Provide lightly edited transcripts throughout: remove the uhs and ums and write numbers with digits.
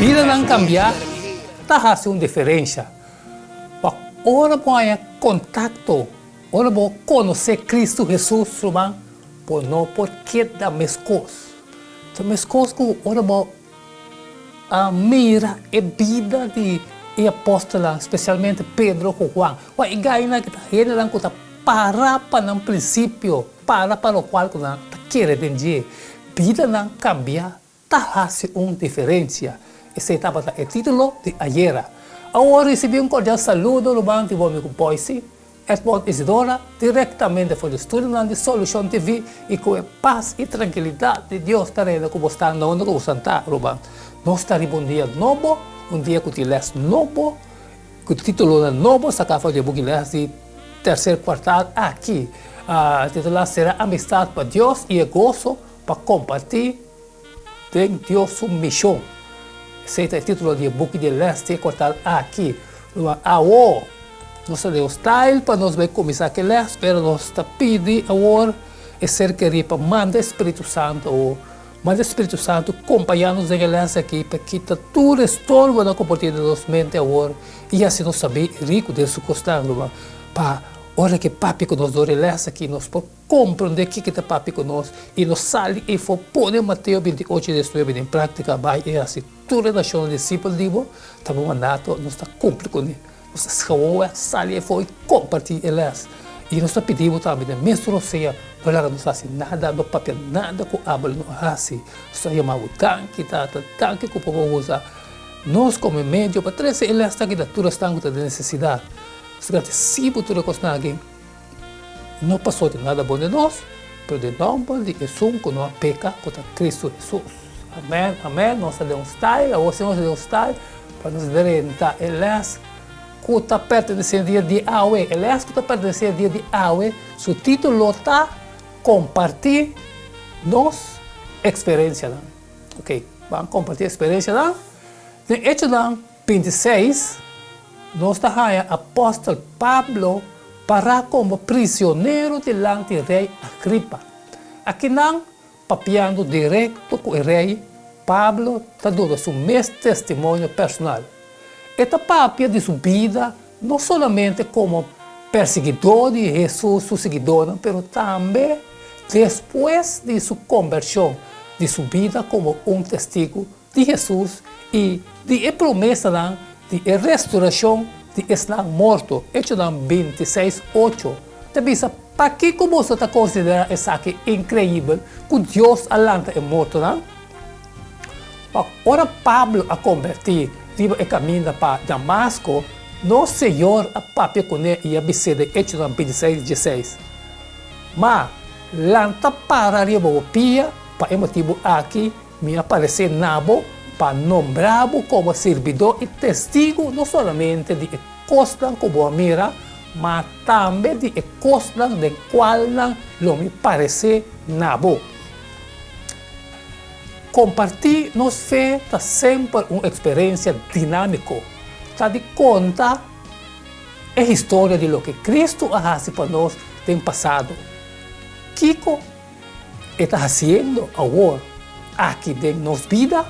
Bidanan kambiá ta hasi un diferensha. Pa ora bo haña kontakto, ora bo konosé Kristu Hesus, ruman, bo no por keda meskos. Ta meskos ku ora bo a mira e bida di e apòstelnan, spesialmente Pedro ku Juan. Wak e gainan ku ta hendenan ku ta para pa nan prinsipio, para pa lokual ku nan ta kere den dje. Bidanan kambia ta hasi un diferensia. Esei tabata e título di ayera. Awor risibí un kordial saludo ruman di bo amigu Boyce Edmond Isidora direktamente for di studionan di Solushon TV i ku e pas i trankilidat di Dios ta reina ku bo sta na unda ku bo santá, ruman. Nos ta riba un dia nobo, un dia ku tin lès nobo, ku títulonan nobo saká for di e buki lès di terser kuartal aki, titulá Sera Amistat pa Dios i e Goso pa Kompartí Den Dios su mishon. Esei ta e título di e buki di lès di e kuartal aki. Ruman, awor nos ta den un style pa nos bai kuminsá ku e lès, pero nos ta pidi awor e ser kerí pa manda e Spiritu Santu awor. Manda e Spiritu Santu kompañá nos den e lès aki pa kita tur e storbonan ku por tin den nos mente awor i hasi nos sabí i riku den su kosnan, ruman, pa ora ku e papia ku nos dor e lès aki nos por Komprondé kiko ta papia ku nos i nos sali efo pone Mateo 28, 19 den práktika, Bai i hasi tur e nashonnan disipel di bo, ta bo mandato, nos ta kumpli kuné. Nos ta skawowek sali efo i kompartí e lès. I nos ta pidi bo tambe den mes rosea, no laga nos hasi nada, no papia nada ku Abel no a hasi. Nos ta yama bo danki, Tata, danki ku por a usa nos komo e medio pa trese e lès aki na tur esnan ku ta den nesesidat. Nos ta gradisí bo tur e kosnan aki. No pasó di nada bon den nos, pero den nòmber di esun ku no a peka, ku ta Kristu Hesus. Amèn, amèn. Nos ta den un style, awor si nos ta den un style pa nos drenta e lès ku ta pertenesé dia di awe. E lès ku ta pertenesé dia di awe, su título ta Kompartí nos eksperensianan. Oke, ban kompartí eksperensianan. Den Echonan 26, nos ta haña apòstel Pablo pará komo prisionero dilanti rei Agripa. Akinan, papiando direkto ku e rei, Pablo ta duna su mes testimonio personal. E ta papia di su bida no solamente komo persiguidó di Hesus su siguidónan, pero tambe despues di su kombershon, di su bida komo un testigu di Hesus i di e promesanan di e restorashon di esnan morto, Echonan 26, 8, ta bisa, Pakiko boso ta konsiderá esaki inkreibel ku Dios a lanta e mortonan? Wak, ora Pablo a kombertí riba e kaminda pa Damasko, nos Señor a papia kuné i a bis'é den Echonan 26, 16, Ma, lanta para riba bo pia, pa e motibu aki Mi a paresé na bo pa nombrá bo komo sirbidó i testigu no solamente di e kosnan ku bo a mira, ma tambe di e kosnan den kualnan lo mi paresé na bo. Kompartí nos fe ta semper un eksperensia dinámiko. Ta di konta e historia di loke Kristu a hasi pa nos den pasado. Kiko e ta hasiendo awor aki den nos bida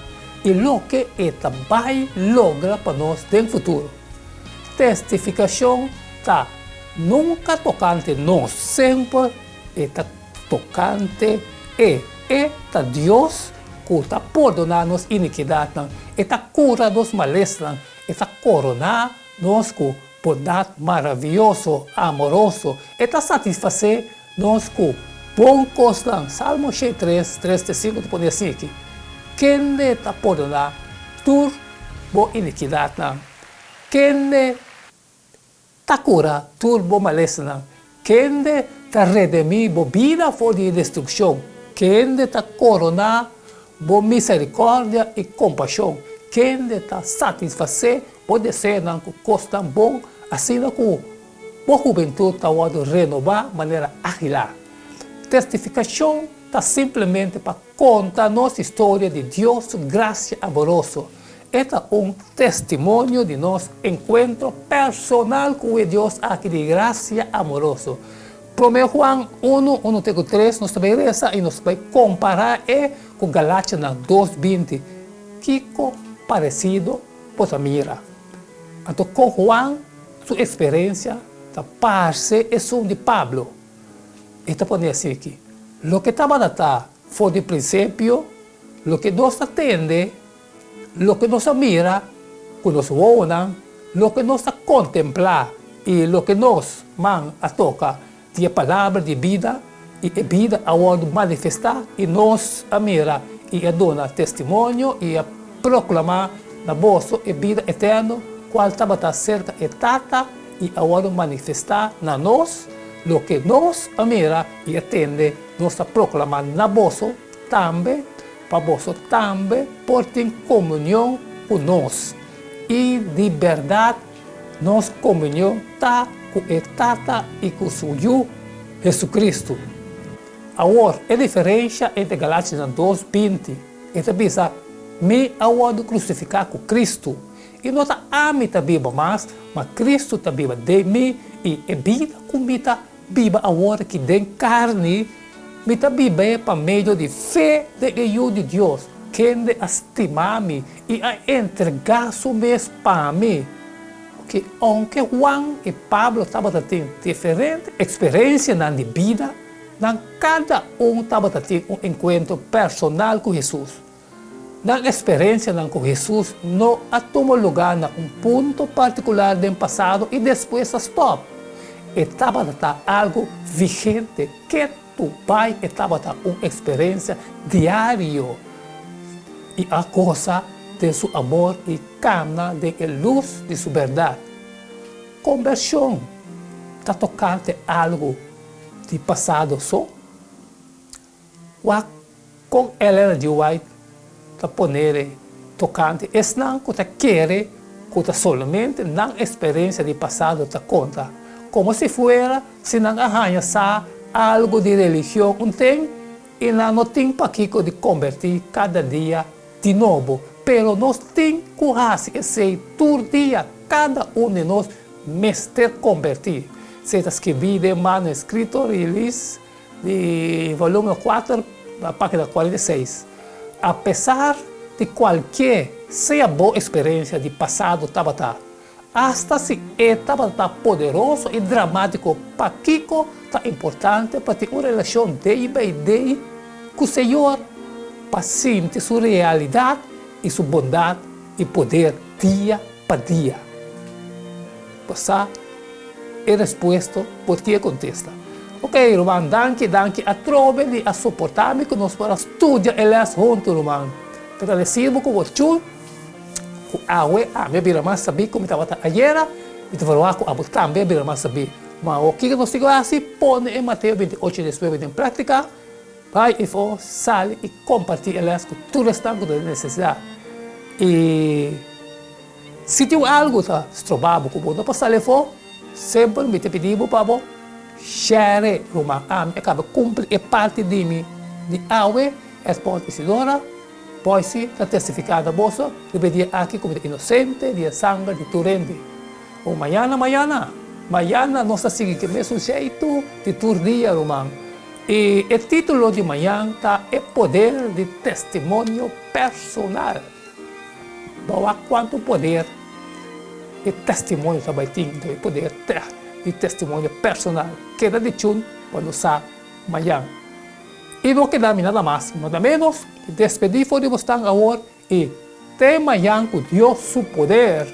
i loke e ta bai logra pa nos den futuro. Testifikashon ta nunka tokante nos, semper e ta tokante E. E ta Dios ku ta pordoná nos inikidatnan, E ta kura nos malesnan, E ta koroná nos ku bondat maravioso, amoroso, E ta satisfasé Nos ku bon kosnan. Salmo 103, 3 te 5 ta pone asina aki, Kende ta pordoná tur bo inikidatnan? Kende ta kura tur bo malesanan? Kende ta redemí bo bida for di e destrukshon? Kende ta koroná bo miserikòrdia i kompashon? Kende ta satisfasé bo deseonan ku kosnan bon, asina ku Bo hubentut ta wòrdu renobá manera ágila. Testifikashon ta simplemente pa konta nos historia di Dios su grasia amoroso. E ta un testimonio di nos enkuentro personal ku e Dios aki di grasia amoroso. Promé Juan unu, unu te ku tres nos ta bai resa i nos ta bai kompará e ku Galachanan 2, 20. Kiko? paresido bo ta mira. Anto kon Juan su eksperensia ta parse esun di Pablo? E ta pone asiki, Loke tabata ta for di prinsipio, loke nos ta tende, Loke nos a mira ku nos wowonan, loke nos a kontemplá i loke nos man a toka di e Palabra di bida, i e bida a wòrdu manifestá i nos a mira i a duna testimonio i a proklamá na boso e bida eterno kual tabata serka e Tata i a wòrdu manifestá na nos, loke nos a mira i a tende nos ta proklamá na boso tambe. Pa boso tambe por tin komunion ku nos. I di bèrdat nos komunion ta ku e Tata i ku su Yu, Hesukristu. Awor, e diferensha entre Galationan dos, 20, e ta bisa, Mi a wòrdu krusifiká ku Kristu, i no ta ami ta biba mas, ma Kristu ta biba den mi, i e bida ku mi ta Biba awor ki den karni, mi ta bib'é pa medio di fe den e Yu di Dios, kende a stima mi i a entregá su mes pa mi. Oke, ounke Juan i Pablo tabata tin diferente eksperensianan di bida, nan kada un tabata tin un enkuentro personal ku Hesus. Nan eksperensianan ku Hesus no a tuma lugá na un punto partikular den pasado i despues a stòp. E tabata ta algu vigente ketu bai, e tabata un eksperensia diario i a gosa den su amor i kana den e lus di su bèrdat. Kombershon ta tokante algu di pasado so? Wak kon Ellen G. White ta ponere tokante esnan ku ta kere ku ta solamente nan eksperensia di pasado ta konta, komo si fuera si nan a haña sa algu di religion un ten i nan no tin pakiko di kombertí kada dia di nobo. Pero nos tin ku hasi esei tur dia, kada un di nos mester kombertí. Esei ta skibí den Manuscrito Release. Di volúmen kuater, página 46. Apesar di kualke sea bo eksperensia di pasado tabata, asta si e tabata poderoso i dramátiko, pakiko ta importante pa tin un relashon day by day ku Señor pa sinti su realidat i su bondat i poder dia pa dia? Bo sa e respuesto, bo tin e kontesta. Ok, ruman, danki, danki atrobe di a soportá mi ku nos por a studia e lès huntu, ruman. Ta gradesí bo ku bo chul ku awe ami a bira mas sabí ku mi tabata ayera, mi ta verwagt ku abo tambe a bira mas sabí. Ma awor kiko nos tin ku hasi? Pone e Mateo 28, 19 den práktika, bai ifo, sali i kompartí e lès ku tur esnan ku ta den nesesidat. I. Si tin algu ta stroba bo ku bo no por sali afó, semper mi ta pidi bo pa bo share ruman. Ami a kaba kumpli e parti di mi di awe, Esposa Isidora Boise ta testifiká na boso riba e dia aki ku mi ta inosente di e sanger di tur hende. Bo mañana, mañana, mañana nos ta sigui ku e mesun sheitu di tur dia, ruman. I e título di mañan ta E Poder di Testimonio Personal. Bo wak kuantu poder e testimonio ta bai tin, e poder di testimonio personal. Keda di chun pa nos sa mañan. I no keda mi nada mas i nada menos di despedí for di bosnan awor i te mañan ku Dios su poder.